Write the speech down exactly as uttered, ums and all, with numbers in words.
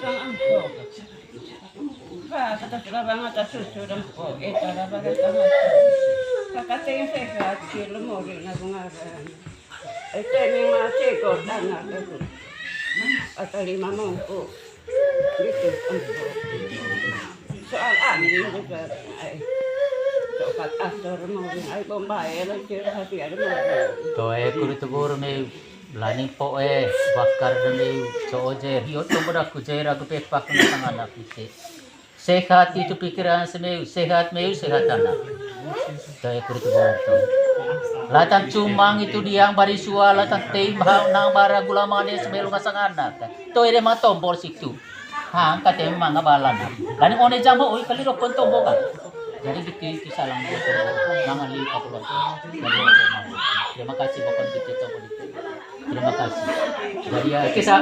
Kang ampo. Ba, kata sudah banget, asus sudah ampo. Eh, cara banget, kata yang sehat, kilo mau di nabung aran. Eh, ini masih kok, tanah itu. Kata lima mangkuk. Gitu, ampo. Soal angin juga, ai. Sokat asor mau, ai, bombai, lo, kira hati ada mau. Toe, kuri tebur, me, lani po, eh, bakar demi coje. Hiyo, tunggu dah, kuje, ragu pepak, kena tangan aku, te. Sehat itu pikiran semeu, sehat meu, sehat anak. Toe, kuri tebur, to. Latan cumang itu diang bari sua, latan tei, bahau nang bara gula manis, semelu ngasang anak. Toe, de matombor situ. Hang, kate manga balan. Lani one jamo, oi, kali rokon tombo kan. Jadi gitu, itu salam dia tombo. Mangan liu kapulan. Terima kasih, pokoknya gitu, tombo gitu. Terima kasih. Jadi ya, kisah.